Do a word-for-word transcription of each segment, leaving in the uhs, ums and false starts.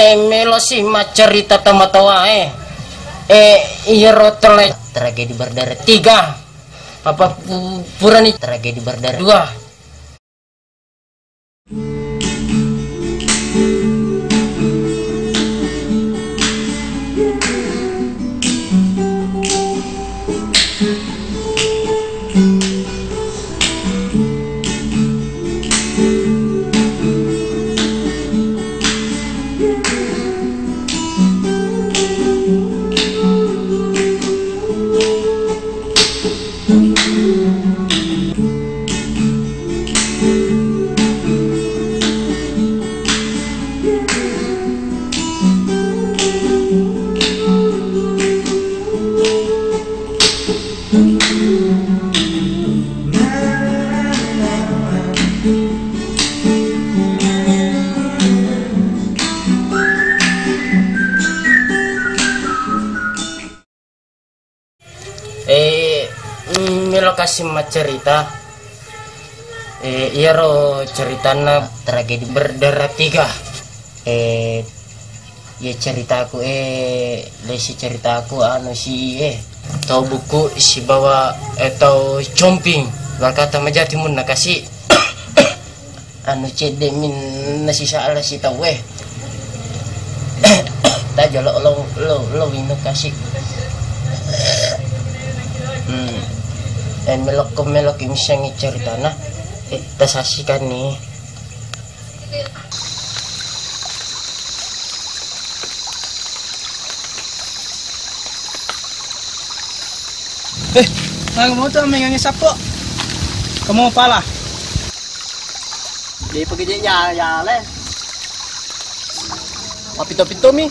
Eh, melo si maccerita tomatoae. Eh, iyaro tele tragedi berdarah tiga. Apa pu-, purani tragedi berdarah dua. Eh, mm, melo kasi maccerita. Eh, iyaro ceritanna tragedi berdarah tiga. Eh, iya ceritaku, eh, lesi ceritaku anu si, eh, tau buku sibawa, eh, tau comping. Bakata majati munna kasi. Anu cedde minna sisala sitauwe. Tajo lo, lo, lo, lo minum kasi. Hmm. Eh, melokko, melokki missengi ceritana. Eh, tasassikan ni. Eh, nang moto mengangi sappo. Kamu pala. Di pagi je ya, ya le. Mapito-pito mi.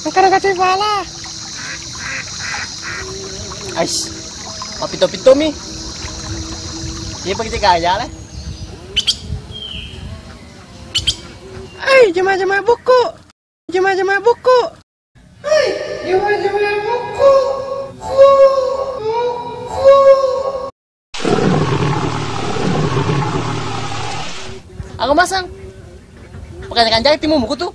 Engka nakacai pala. Ais. Mapito-pito mi. Iya pagi cek aja le. Ai, jema-jema buku. Jema-jema buku. Hai, jema-jema buku. Aku masang. Pakai kanjai timu buku tuh.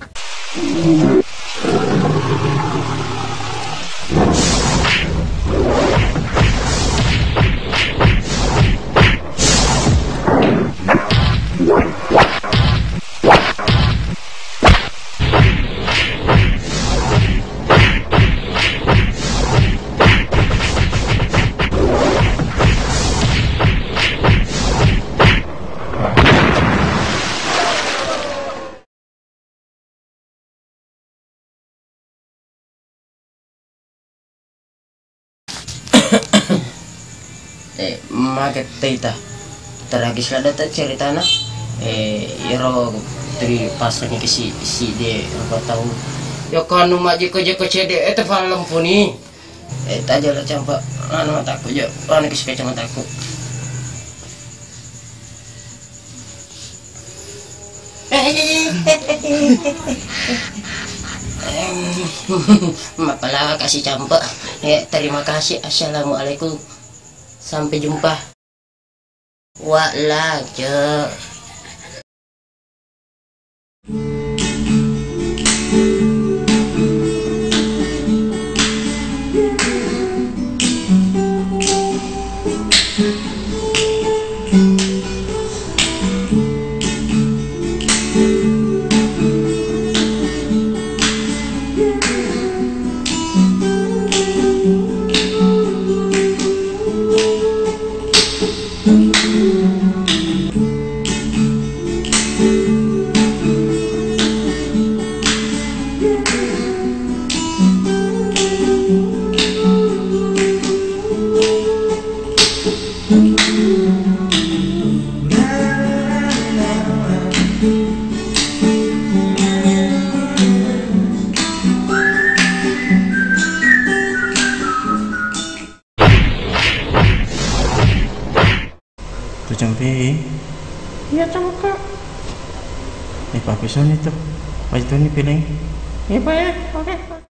Eh, mage teita. Tragis ladde ta ceritana. Eh, iyaro tri pasani ke si, si de rupa tau. Yo kanu majiko-jiko cede, eh, tefal lempuni. Eh, taja lo campa, anu mataku jo, anu ke si kacamataku. Mapalawa kasi campa. Eh, terima kasih. Assalamualaikum. Sampai jumpa. Wa la, Cek. Tucampe. Iya, congko. Eh, papesoni tu. Pajitoni peleng. Iya, Pak, ya. Oke.